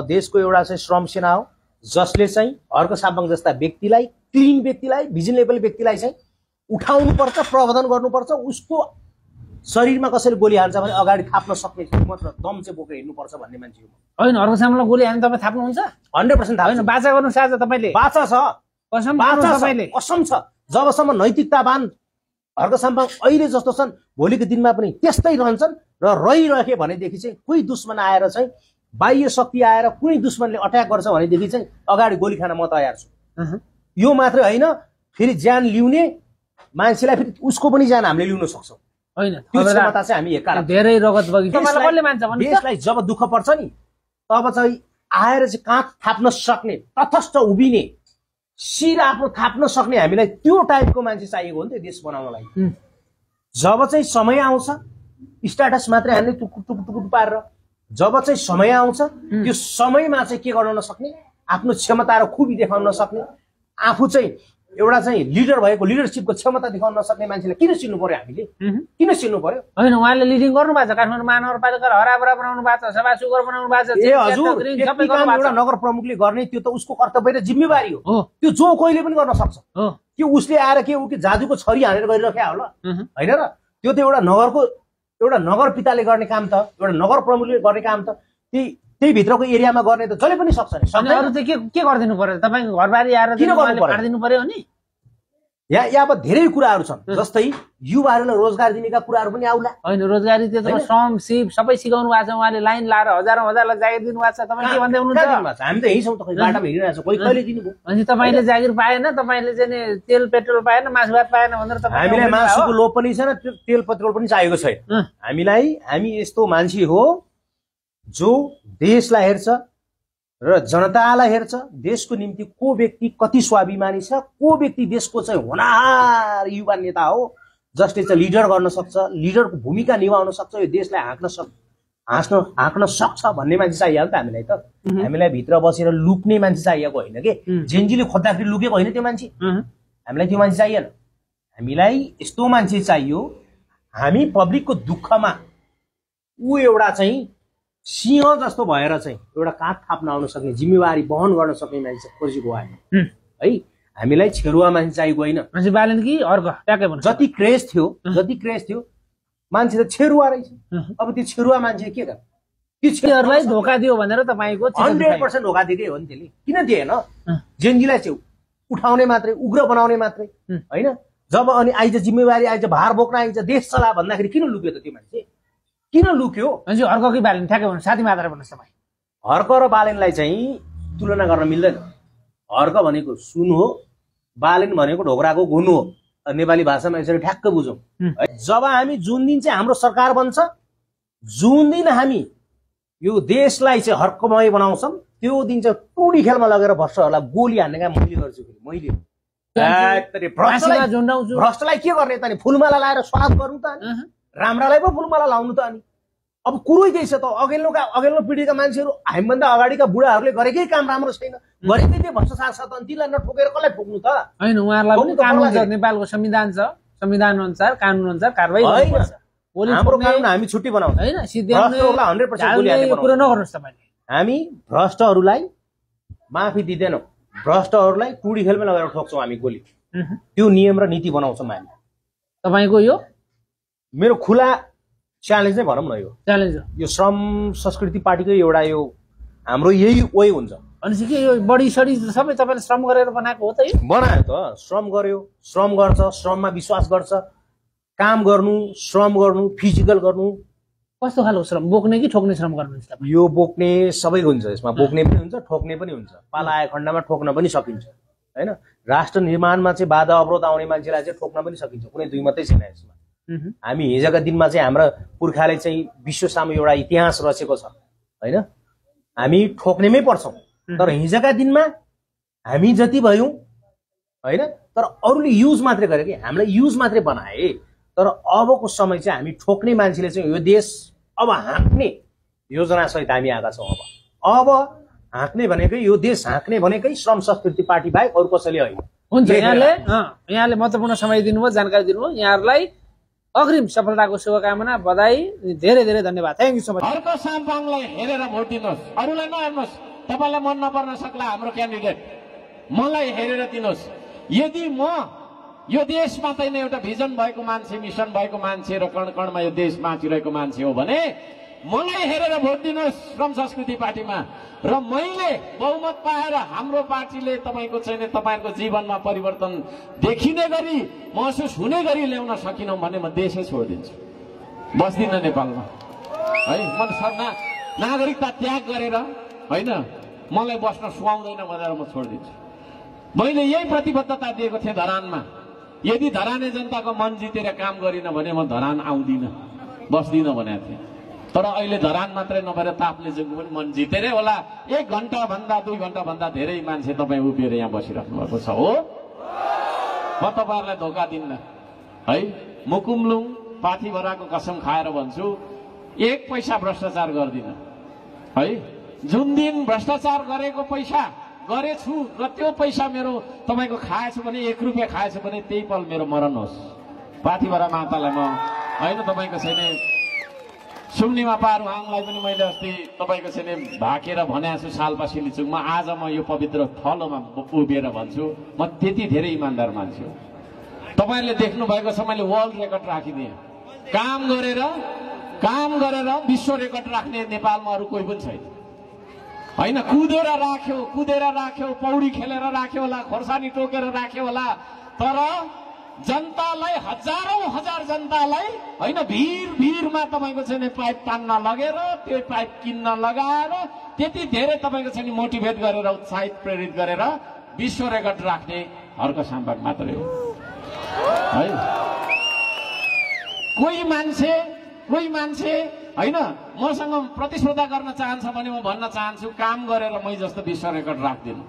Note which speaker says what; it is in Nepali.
Speaker 1: देशको एउटा चाहिँ श्रम सेना हो जसले चाहिँ हर्क साम्पाङ जस्ता व्यक्तिलाई, क्लिन व्यक्तिलाई, भिजन लेभल व्यक्तिलाई चाहिँ उठाउनुपर्छ, प्रबन्धन गर्नुपर्छ। उसको शरीरमा कसरी गोली हान्छ भने अगाडि थाप्न सक्ने मात्र दम चाहिँ बोकेर हिँड्नुपर्छ भन्ने मान्छे हो।
Speaker 2: होइन हर्क साम्पाङलाई गोली हाल्न तपाईँ थाप्नुहुन्छ?
Speaker 1: 100% थाप्छ।
Speaker 2: होइन बाचा गर्नु साझा तपाईँले?
Speaker 1: बाचा छ,
Speaker 2: कसम
Speaker 1: तपाईँले कसम छ। जबसम्म नैतिकतावान हर्क साम्पाङ अहिले जस्तो छन् भोलिको दिनमा पनि त्यस्तै रहन्छन् र रहिरहे भनेदेखि चाहिँ कोही दुश्मन आएर चाहिँ बाह्य शक्ति आएर कुनै दुश्मनले अट्याक गर्छ भनेदेखि चाहिँ अगाडि गोली खान म तयार छु। यो मात्रै होइन, फेरि ज्यान लिउने मान्छेलाई फेरि उसको पनि ज्यान हामीले लिउन सक्छौँ।
Speaker 2: होइन
Speaker 1: त्यो क्षमता चाहिँ हामी एकाला
Speaker 2: धेरै रगत बगी तपाईँलाई कसले मान्छ भन्नु?
Speaker 1: देशलाई जब दुःख पर्छ नि तब चाहिँ आएर चाहिँ काँध थाप्न सक्ने, तटस्थ उभिने, शिर आफ्नो थाप्न सक्ने हामीलाई त्यो टाइपको मान्छे चाहिएको हो नि त देश बनाउनलाई। जब चाहिँ समय आउँछ स्ट्याटस मात्रै हामीले टुकुर टुकुर टुकुर पारेर, जब चाहिँ समय आउँछ त्यो समयमा चाहिँ के गर्न नसक्ने, आफ्नो क्षमता र खुबी देखाउन नसक्ने, आफू चाहिँ एउटा चाहिँ लिडर भएको लिडरसिपको क्षमता देखाउन नसक्ने मान्छेलाई किन चिन्नु पर्यो हामीले? किन चिन्नु पर्यो?
Speaker 2: होइन उहाँले लिडिङ गर्नु भएको छ, काठमाडौँ महानगरपालिका हराभरा बनाउनु भएको छ, सभा सुगर बनाउनु भएको छ।
Speaker 1: ए हजुर, एउटा नगर प्रमुखले गर्ने त्यो त उसको कर्तव्य र जिम्मेवारी हो। त्यो जो कोहीले पनि गर्न सक्छ। त्यो उसले आएर के जादुको छरी हानेर गरिराख्या होला होइन र? त्यो त एउटा नगर पिताले गर्ने काम त, एउटा नगर प्रमुखले गर्ने काम त त्यही भित्रको एरियामा गर्ने त जसले पनि सक्छ नि।
Speaker 2: अरू चाहिँ के गरिदिनु पर्यो? तपाईँको घरबारी आएर
Speaker 1: किन
Speaker 2: पारिदिनु पर्यो नि?
Speaker 1: यहाँ अब धेरै कुराहरू छन्, जस्तै युवाहरूलाई रोजगार दिनेका कुराहरू पनि आउला।
Speaker 2: होइन रोजगारी त्यत्रो श्रम सिप सबै सिकाउनु भएको छ उहाँले, लाइन लाएर हजारौँ जागिर दिनु भएको छ। तपाईँ के भन्दै हुनुहुन्छ?
Speaker 1: हामी त यही छौँ त, बाटामा हिँडिरहेको छ, कोही कहिले दिनुभयो?
Speaker 2: अनि तपाईँले जागिर पाएन, तपाईँले चाहिँ तेल पेट्रोल पाएन, मासु भात पाएन भनेर
Speaker 1: हामीलाई मासुको लोभ पनि छैन, तेल पेट्रोल पनि चाहिएको छैन। हामी यस्तो मान्छे हो जो देशलाई हेर्छ र जनतालाई हेर्छ। देशको निम्ति को व्यक्ति कति स्वाभिमानी छ, को व्यक्ति देशको चाहिँ होनहार युवा नेता हो जसले चाहिँ लिडर गर्न सक्छ, लिडरको भूमिका निभाउन सक्छ, यो देशलाई हाँक्न सक्छ भन्ने मान्छे चाहियो नि त हामीलाई। त हामीलाई भित्र बसेर लुक्ने मान्छे चाहिएको होइन के, जेन्जीले खोज्दाखेरि लुकेको होइन त्यो मान्छे। हामीलाई त्यो मान्छे चाहिएन, हामीलाई यस्तो मान्छे चाहियो हामी पब्लिकको दुःखमा ऊ एउटा चाहिँ सिंह जस्तो भएर चाहिँ एउटा काँध थाप्न आउन सक्ने, जिम्मेवारी वहन गर्न सक्ने मान्छे खोजेको हो हामी है। हामीलाई छेरुवा मान्छे चाहिएको होइन।
Speaker 2: मान्छे बालेन कि अर्को ट्याक्कै भन्नु?
Speaker 1: जति क्रेज थियो मान्छे त छेरुवा रहेछ। अब त्यो छेरुवा मान्छे के गर्छ? त्यो
Speaker 2: छेरुवालाई धोका दियो भनेर तपाईँको
Speaker 1: 100% धोका दिएकै हो नि त्यसले। किन दिएन? जेन्जीलाई चाहिँ उठाउने मात्रै, उग्र बनाउने मात्रै होइन। जब अनि आइज जिम्मेवारी आइज, भार बोक्न आइज, देश चला भन्दाखेरि किन लुक्यो त त्यो मान्छे? किन लुक्यो?
Speaker 2: हर्क कि बालेन ठ्याक्कै भन्नु, साथी मात्र भन्नुहोस् तपाईँ।
Speaker 1: हर्क र बालेनलाई चाहिँ तुलना गर्न मिल्दैन। हर्क भनेको सुन हो, बालेन भनेको ढोक्राको घुन हो। नेपाली भाषामा यसरी ठ्याक्क बुझौँ। जब हामी जुन दिन चाहिँ हाम्रो सरकार बन्छ, जुन दिन हामी यो देशलाई चाहिँ हर्कमय बनाउँछौँ, त्यो दिन चाहिँ टुडी खेलमा लगेर भ्रष्टहरूलाई गोली हान्ने काम मैले गर्छु। मैले भ्रष्टलाई के गर्ने त? अनि फुलमाला लाएर स्वागत गर्नु त, अनि राम्रालाई पो फुलमाला लाउनु त। अनि अब कुरै त्यही छ त, अघिल्लो पिँढीका मान्छेहरू हामीभन्दा अगाडिका बुढाहरूले गरेकै काम राम्रो छैन, गरेकै त्यो भ्रष्टाचार छ त, अनि तिनीलाई नठोकेर कसलाई ठोक्नु त?
Speaker 2: होइन उहाँहरूलाई कानुन छ, नेपालको संविधान छ, संविधान अनुसार कानुन अनुसार कारबाही गर्नुपर्छ।
Speaker 1: हाम्रो कानुन हामी छुट्टी बनाउँछ
Speaker 2: होइन, सिद्ध्याउने
Speaker 1: 100%
Speaker 2: कुरा नगर्नुहोस् तपाईँले।
Speaker 1: हामी भ्रष्टहरूलाई माफी दिँदैनौँ, भ्रष्टहरूलाई टुडी खेलमा लगेर ठोक्छौँ हामी गोली। त्यो नियम र नीति बनाउँछौँ हामी।
Speaker 2: तपाईँको यो
Speaker 1: मेरो खुला च्यालेन्ज नै भनौँ न, यो श्रम संस्कृति पार्टीको एउटा यो हाम्रो यही वे हुन्छ।
Speaker 2: अनि के यो बढी सडी सबै तपाईँले श्रम गरेर बनाएको हो त? यो
Speaker 1: बनायो त, श्रम गर्यो, श्रम गर्छ, श्रममा विश्वास गर्छ, काम गर्नु, श्रम गर्नु, फिजिकल गर्नु।
Speaker 2: कस्तो खालको श्रम? बोक्ने कि ठोक्ने श्रम गर्नुहुन्छ?
Speaker 1: यो बोक्ने सबै हुन्छ, यसमा बोक्ने पनि हुन्छ, ठोक्ने पनि हुन्छ। पाला आए खण्डमा ठोक्न पनि सकिन्छ होइन। राष्ट्र निर्माणमा चाहिँ बाधा अवरोध आउने मान्छेलाई चाहिँ ठोक्न पनि सकिन्छ, कुनै दुई मात्रै छैन यसमा। हामी हिजोका दिनमा चाहिँ हाम्रा पुर्खाले चाहिँ विश्व सामु एउटा इतिहास रचेको छ होइन। हामी ठोक्नेमै पर्छौँ, तर हिजोका दिनमा हामी जति भयौँ होइन, तर अरूले युज मात्रै गरे कि हामीलाई युज मात्रै बनाए। तर अबको समय चाहिँ हामी ठोक्ने मान्छेले चाहिँ यो देश अब हाँक्ने योजना सहित हामी आएका छौँ। अब हाँक्ने भनेकै यो देश हाँक्ने भनेकै श्रम संस्कृति पार्टी बाहेक अरू कसैले होइन।
Speaker 2: हुन्छ, यहाँले महत्त्वपूर्ण समय दिनुभयो, जानकारी दिनुभयो। यहाँहरूलाई अग्रिम सफलताको शुभकामना, बधाई, धेरै धेरै धन्यवाद। Thank you so much.
Speaker 3: अर्को साम्पाङलाई हेरेर भोट दिनुहोस्, अरूलाई नहेर्नुहोस्। तपाईँलाई मन नपर्न सक्ला हाम्रो क्यान्डिडेट, मलाई हेरेर दिनुहोस्। यदि म यो देशमा चाहिँ एउटा भिजन भएको मान्छे, मिसन भएको मान्छे र कण कणमा यो देश बाँचिरहेको मान्छे हो भने मलाई हेरेर भोट दिनुहोस् श्रम संस्कृति पार्टीमा। र मैले बहुमत पाएर हाम्रो पार्टीले तपाईँको चाहिँ तपाईँहरूको जीवनमा परिवर्तन देखिने गरी, महसुस हुने गरी ल्याउन सकिनौँ भने म देशै छोडिदिन्छु, बस्दिनँ नेपालमा है। म नागरिकता त्याग गरेर होइन, मलाई बस्न सुहाउँदैन भनेर म छोडिदिन्छु। मैले यही प्रतिबद्धता दिएको थिएँ धरानमा। यदि धराने जनताको मन जितेर काम गरिनँ भने म धरान आउँदिनँ, बस्दिनँ भनेको थिएँ। तर अहिले धरान मात्रै नभएर ताप्लेजुङको पनि मन जितेरै होला। 1 घण्टा भन्दा 2 घण्टा भन्दा धेरै मान्छे तपाईँ उभिएर यहाँ बसिराख्नु भएको छ हो। म तपाईँहरूलाई धोका दिन्न है। मुकुमलुङ पाथिभराको कसम खाएर भन्छु, 1 पैसा भ्रष्टाचार गर्दिनँ है। जुन दिन भ्रष्टाचार गरेको पैसा गरेछु र त्यो पैसा मेरो तपाईँको खाएछु भने, 1 रुपियाँ खाएछु भने त्यही पल मेरो मरण होस्। पाथिभरा मातालाई म होइन, तपाईँको छैन सुम्निमा पारुहाङलाई पनि मैले अस्ति तपाईँको छैन भाकेर भनेको छु सालपा सिलिचुङमा। आज म यो पवित्र थलोमा उभिएर भन्छु, म त्यति धेरै इमान्दार मान्छे हो। तपाईँहरूले देख्नु भएको छ मैले वर्ल्ड रेकर्ड राखिदिएँ। काम गरेर विश्व रेकर्ड राख्ने नेपालमा अरू कोही पनि छैन होइन। कुदेर राख्यो, पौडी खेलेर राख्यो होला, खोर्सानी टोकेर राख्यो होला, तर जनतालाई, हजार जनतालाई होइन, भिरमा तपाईँको चाहिँ पाइप तान्न लगेर, त्यो पाइप किन्न लगाएर, त्यति धेरै तपाईँको चाहिँ मोटिभेट गरेर, उत्साहित प्रेरित गरेर विश्व रेकर्ड राख्ने हर्क साम्पाङ मात्रै हो है। कोही मान्छे होइन मसँग प्रतिस्पर्धा गर्न चाहन्छ भने म भन्न चाहन्छु, काम गरेर मै जस्तो विश्व रेकर्ड राख्दिनँ।